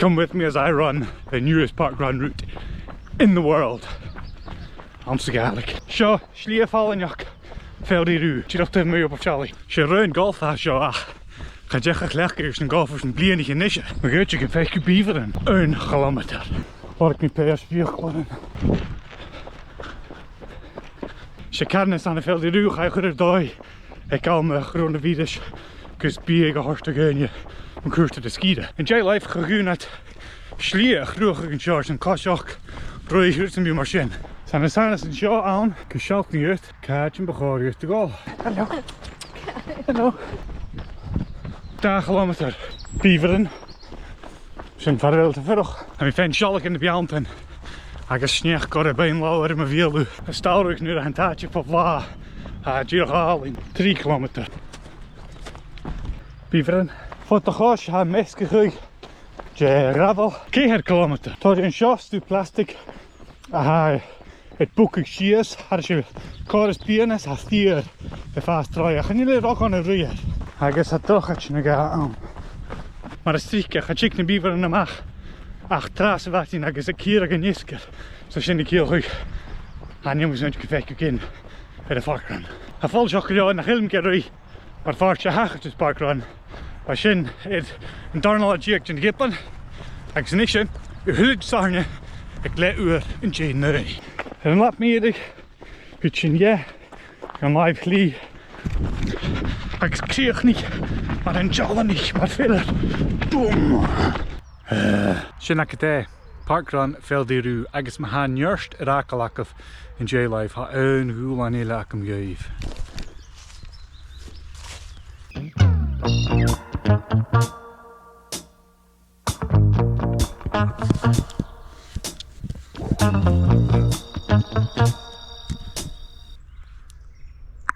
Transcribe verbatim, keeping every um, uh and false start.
Come with me as I run the newest park run route in the world. Anns a' Ghàidhlig. Seo slighe fallain Fèill Rìgh Ruadh, dìreach taobh a-muigh Obar Teàrlaich. 'S e raon golf a tha seo ach cha deach a chleachdadh airson golf airson bliadhnaichean a-nise. Ma dh'fhaoidte gum faic thu beaveran aon chilomatair. Lorg mi paidhir speuclairean. 'S e carthannachd ann am Fèill Rìgh Ruadh a chaidh a chur air dòigh aig àm a' choronabhìorais gus biadh a thoirt do dhaoine mun cuairt air an sgìre. An dèidh làimh cha ghabh iad slighe a chruthachadh an seo airson coiseachd, ruith, rud sam bith mar sin. 'S ann an sànas an seo ann gun sealltainn dhut càit am bu chòir dhut a dhol. Hello. Hello. Dà chilomatair. Beaveran. Sin far a bheil iad a' fuireach. Tha mi a' faighinn sealladh air na beanntan agus sneachd goirt air a' bheinn leotha air mo bheulaibh. Is dòcha nuair a tha an t-àite fo bhlàth, tha e dìreach àlainn. Trì chilomatair. Beaveran. Fad a' chois tha measgachadh de ghrabhail. Ceithir chilomatair. Tha an seo stuth plastaig a tha air bogadh sìos, tha e còrr is bìonais, tha e fìor fhathast troimhe. Chan eil e ro dhona a ruith air. Agus tha drochaid no dhà ann. Mar as trice, cha tig na beaveran a-mach ach tràth sa mhadainn agus a' cìreadh an fheasgair. So sin a' ciallachadh, chan eil mi a' smaoineachadh gum faic thu gin air a' phark run. Tha e follaiseach gu leòr nach eil mi ga ruith mar phàirt de thachartas park run. Bha sin air an dàrna latha deug den Ghiblean, agus a-nise, a h-uile Disathairne aig leth-uair an dèidh naoi. Air an làimh mhìorbhail, bidh sinn dheth dhan làimh chlì agus crìochnaich mar an dealanaich, mar filler. Boom! Sin agad e, Park Run Fèill Rìgh Ruadh, agus ma tha neart air fhàgail agaibh an dèidh làimh, tha aon dhùbhlan eile agam dhuibh.